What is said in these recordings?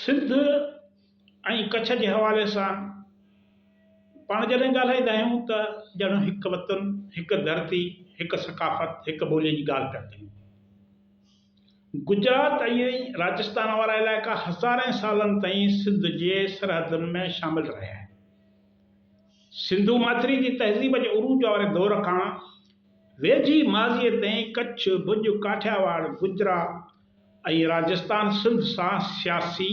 سنڌ ۽ ڪڇ جي حوالي سان پاڻ جڏهن ڳالهائيندا آهيون ته ڄڻ هڪ وطن، هڪ ڌرتي، هڪ ثقافت، هڪ ٻوليء جي ڳالهه پيا ڪيون. گجرات ۽ راجستان وارا علائقا هزارين سالن تائين سنڌ جي سرحدن ۾ شامل رهيا آهن. سنڌو ماٿري جي تهذيب جي عروج واري دور کان ويجهي ماضيء تائين ڪڇ، ڀڄ، ڪاٺياواڙ، گجرات ۽ راجستان سنڌ سان سياسي،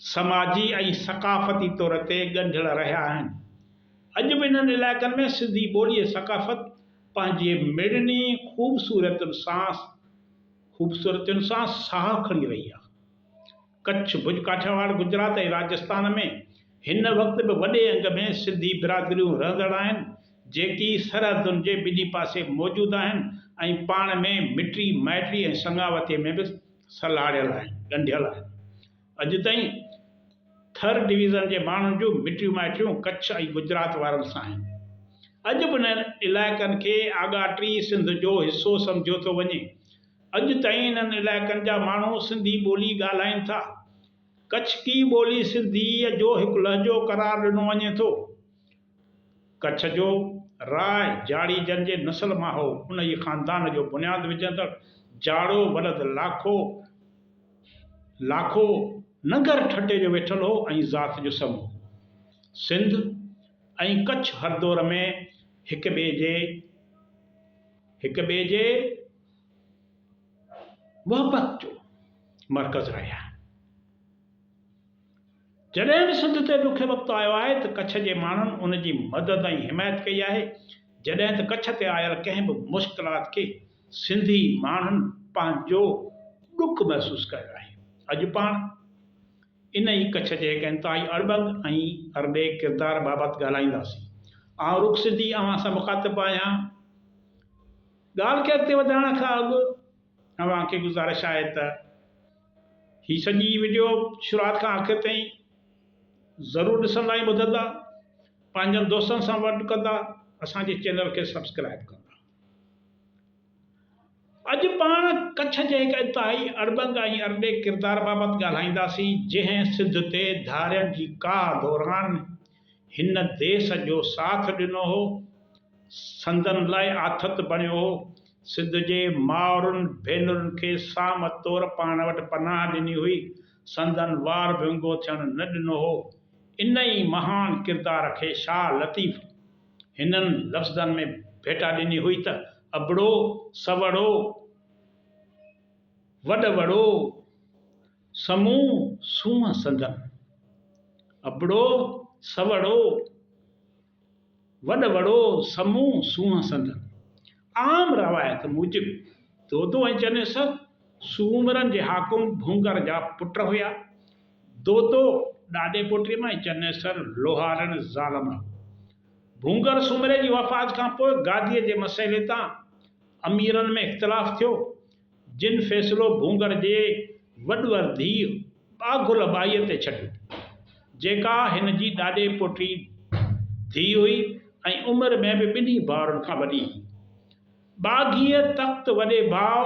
سماجي ۽ ثقافتي طور تي ڳنڍيل رهيا آهن. اڄ به انهن علائقن ۾ سنڌي ٻولي ۽ ثقافت پنهنجي مڙني خوبصورتين سان خوبصورتين سان ساهه کڻي رهي آهي. ڪڇ، ڀڄ، ڪاٺياواڙ، گجرات ۽ راجستان ۾ هن وقت به وڏي انگ ۾ سنڌي برادريون رهندڙ آهن، جيڪي سرحدن جي ٻنهي پاسي موجود آهن ۽ پاڻ ۾ مٽي مائٽي ۽ سڱاوتي ۾ به سلهاڙيل آهن، ڳنڍيل آهن. اڄ تائين ٿر ڊويزن جي ماڻهن جون مٽيون مائٽيون ڪڇ ۽ گجرات وارن سان آهن. اڄ به انهن علائقن کي آڳاٽي سنڌ جو حصو سمجهيو ٿو وڃي. اڄ تائين انهن علائقن جا ماڻهو سنڌي ٻولي ڳالهائين ٿا. ڪڇڪي ٻولي سنڌيء جو هڪ لهجو قرار ڏنو وڃي ٿو. ڪڇ جو راء جاڙيجن جي نسل مان هو. انهيء خاندان جو بنياد وجهندڙ جاڙو ولد لاکو، لاکو، ننگر ٺٽي جو ويٺل هو ۽ ذات جو سمو هو. سنڌ ۽ ڪڇ هر دور ۾ هڪ ٻئي جي هڪ ٻئي جي محبت جو مرڪز رهيا. جڏهن به سنڌ تي ڏکيو وقت آيو آهي ته ڪڇ جي ماڻهن ان جي مدد ۽ حمايت ڪئي آهي، جڏهن ته ڪڇ تي آيل ڪنهن به مشڪلات کي سنڌي ماڻهن پنهنجو ڏک محسوس ڪيو آهي. اڄ پاڻ ان ئي ڪڇ جي هڪ انتهائي اڙٻنگ ۽ ارڏي ڪردار بابت ڳالهائينداسين. آئون رخ سنڌي اوهان سان مخاطب آهيان. ڳالهه کي اڳتي وڌائڻ کان اڳ اوهان کي گذارش آهي ته هي سڄي وڊيو شروعات کان آخر تائين ضرور ڏسندا ۽ ٻڌندا، پنهنجن دوستن سان ونڊ ڪندا، اسان جي چينل کي سبسڪرائب ڪندا. اڄ پاڻ ڪڇ جي هڪ انتهائي اڙٻنگ ۽ ارڏي ڪردار بابت ڳالهائينداسين، جنهن سنڌ تي ڌارين جي ڪاهه دوران هن ديس جو ساٿ ڏنو هو، سندن لاء آٿت بڻيو هو. سنڌ جي مائرن ڀينرن کي سام طور پاڻ وٽ پناهه ڏني هئي، سندن وار ڀينگو ٿيڻ نه ڏنو هو. ان ئي مهان ڪردار کي شاهه لطيف هنن لفظن ۾ ڀيٽا ڏني هئي ته، ابڙو، سوڙو، وڏ وڙو، سمون سونهن سندن. ابڙو، سوڙو، وڏ وڙو، سمون سونهن سندن. عام روايت موجب دودو ۽ چنيسر سومرن جي حاڪم ڀونگر جا پٽ هيا. دودو ڏاڏي پوٽي مان ۽ چنيسر لوهارڻ زال مان هو. ڀونگر سومري جي وفات کان پوء گاديء جي مسئلي تان اميرن ۾ اختلاف ٿيو. جن فيصلو ڀونگر جي وڏور ڌيء ٻاگهل ٻائيء تي ڇڏيو، جيڪا هن جي ڏاڏي پوٽي ڌيء هئي ۽ عمر ۾ به ٻنهي ڀائرن کان وڏي هئي. ٻاگهيء تخت وڏي ڀاء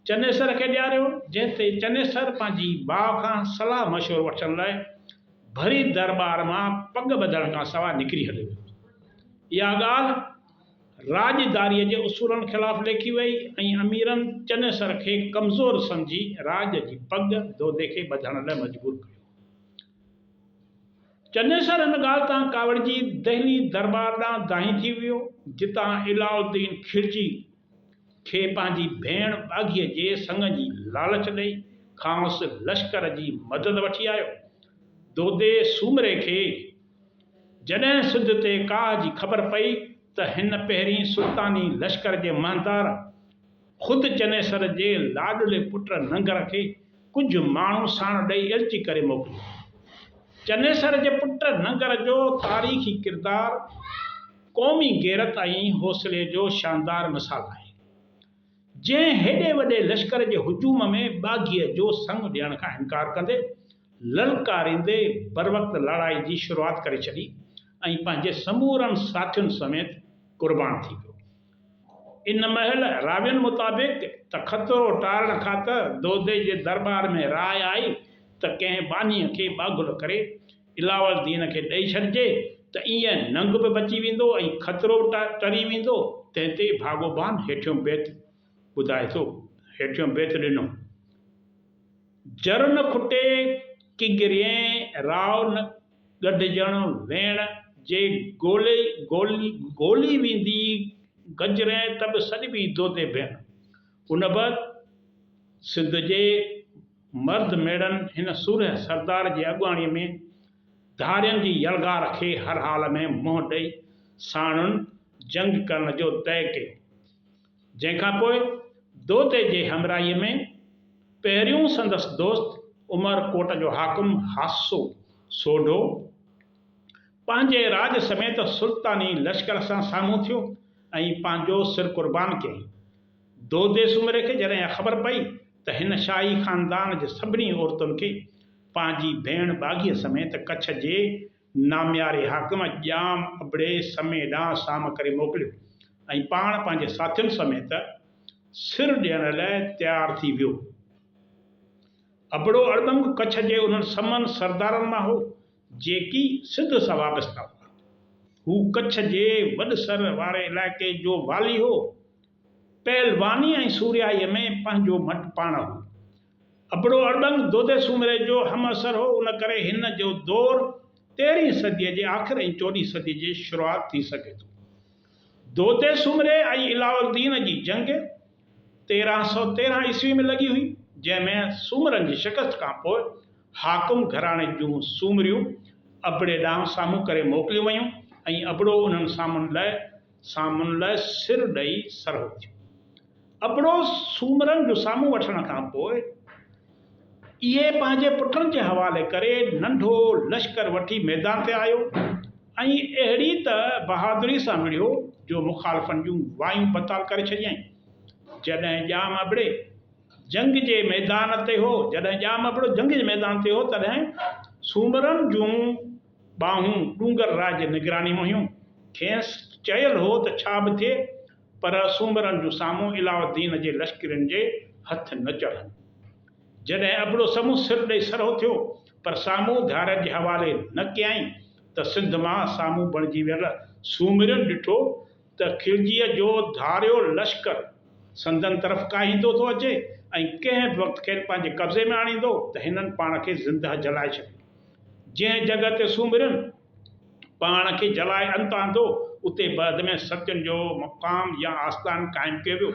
چنيسر کي ڏياريو، جنهن تي چنيسر پنهنجي ڀاء کان صلاح مشورو وٺڻ لاء ڀري درٻار مان پڳ ٻڌڻ کان سواء نڪري هليو ويو. اها ڳالهه راڄداريء جي اصولن خلاف ليکي وئي ۽ اميرن چنيسر کي ڪمزور سمجهي راڄ جي پڳ دودي کي ٻڌڻ لاء مجبور ڪيو. چنيسر ان ڳالهه تان ڪاوڙجي دهلي درٻار ڏانهن دانهين ٿي ويو، جتان علاء الدين خلجي کي پنهنجي ڀيڻ ٻاگهيء جي سڱ جي لالچ ڏئي کانئس لشڪر جي مدد وٺي آيو. دودي سومري کي جڏهن سنڌ تي ڪاهه جي خبر پئي ته هن پهرين سلطاني لشڪر جي مهندار خود چنيسر جي لاڏلي پٽ ننگر کي ڪجهه ماڻهو ساڻ ڏئي ايلچي ڪري موڪليو. چنيسر جي پٽ ننگر جو تاريخي ڪردار قومي غيرت ۽ حوصلي جو شاندار مثال آهي. جنهن هيڏي وڏي لشڪر جي هجوم ۾ ٻاگهيء جو سڱ ڏيڻ کان انڪار ڪندي للڪاريندي بروقت لڙائي جي شروعات ڪري ڇڏي ۽ پنهنجي سمورن ساٿين سميت قربان ٿي ويو. ان مهل راوين مطابق ته خطرو ٽارڻ خاطر دودي جي درٻار ۾ راء آئي ته ڪنهن ٻانهيء کي ٻاگهل ڪري علاوالدين کي ڏئي ڇڏجي ته ايئن ننگ به بچي ويندو ۽ خطرو به ٽري ويندو. تنهن تي ڀاڳوڀان هيٺيون بيت ٻڌائي ٿو، هيٺيون بيت ڏنو. جر نه کٽي ڪنگرين، راء نه ڳڍجڻ ويڻ، جي گولي گولي ويندي گجرين، ته به سڏبي دودي ڀيڻ. ان بعد سنڌ جي مرد ميڙن هن سورهيه سردار جي اڳواڻيء ۾ ڌارين جي يلغار کي هر حال ۾ منهن ڏئي ساڻن جنگ ڪرڻ جو طئي ڪيو. جنهن کان پوء دودي جي همراهيء ۾ پهريون سندس دوست عمر ڪوٽ جو حاڪم هاسو سوڍو پنهنجي راڄ سميت سلطاني لشڪر سان سامهون ٿيو ۽ پنهنجو سر قربان ڪيائين. دودي سومري کي جڏهن اها خبر پئي ته هن شاهي خاندان جي سڀني عورتن کي پنهنجي ڀيڻ ٻاگهيء سميت ڪڇ جي نامياري حاڪم ڄام ابڙي سمي ڏانهن سام ڪري موڪليو ۽ پاڻ پنهنجي ساٿين سميت سر ڏيڻ لاء تيار ٿي ويو. ابڙو اڙٻنگ ڪڇ جي انهن سمن سردارن مان هو، جيڪي سنڌ سان وابسته هئا. هو ڪڇ جي وڏسر واري علائقي جو والي هو. پهلواني ۽ سورهيائيء ۾ پنهنجو مٽ پاڻ هو. ابڙو اڙٻنگ دودي سومري جو همعصر هو، ان ڪري هن جو دور تيرهين صديء جي آخر ۽ چوڏهين صديء جي شروعات ٿي سگهي ٿو. دودي سومري ۽ علاؤالدين جي جنگ 1313 عيسوي ۾ لڳي هئي، جنهن ۾ سومرن جي شڪست کان پوء حاڪم گهراڻي جون سومريون ابڙي ڏانهن سامهون ڪري موڪليون ويون ۽ ابڙو انهن سامهون لاء سامهون لاء سر ڏئي سرهو ٿيو. ابڙو سومرن جو سامهون وٺڻ کان پوء اهي پنهنجي پٽن جي حوالي ڪري ننڍو لشڪر وٺي ميدان تي آيو ۽ اهڙي ته بهادري سان وڙهيو جو مخالفن جون وايون بتال ڪري ڇڏيائين. جڏهن ڄام ابڙي جنگ جي ميدان تي هو، جڏهن ڄام ابڙو جنگ جي ميدان تي هو، تڏهن سومرن جون ٻانهون ڏونگر راء جي نگراني ۾ هيون. کيس چيل هو ته ڇا به ٿئي، پر سومرن جون سامهون علاؤالدين جي لشڪرين جي هٿ نه چڙهن. جڏهن ابڙو سمون سر ڏئي سرهو ٿيو، پر سامهون ڌارين جي حوالي نه ڪيائين ته سنڌ مان سامهون بڻجي ويل سومرين ڏٺو ته خلجيء جو ڌاريو لشڪر سندن طرف ڪاهيندو ٿو اچي ۽ ڪنهن به وقت کين پنهنجي قبضي ۾ آڻيندو ته هنن پاڻ کي زندهه جلائي ڇڏيو. جنهن جڳهه تي سومرين پاڻ کي جلائي انت آندو، اتي بعد ۾ ستين جو مقام يا آستان قائم ڪيو ويو.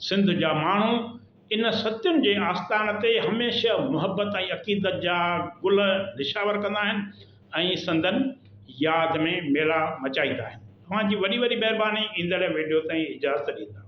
سنڌ جا ماڻهو ان ستين جي آستان تي هميشه محبت ۽ عقيدت جا گل نشاور ڪندا آهن ۽ سندن ياد ۾ ميلا مچائيندا آهن. اوهان جي وڏي وڏي مهرباني ايندڙ ويڊيو تائين اجازت ڏيندا.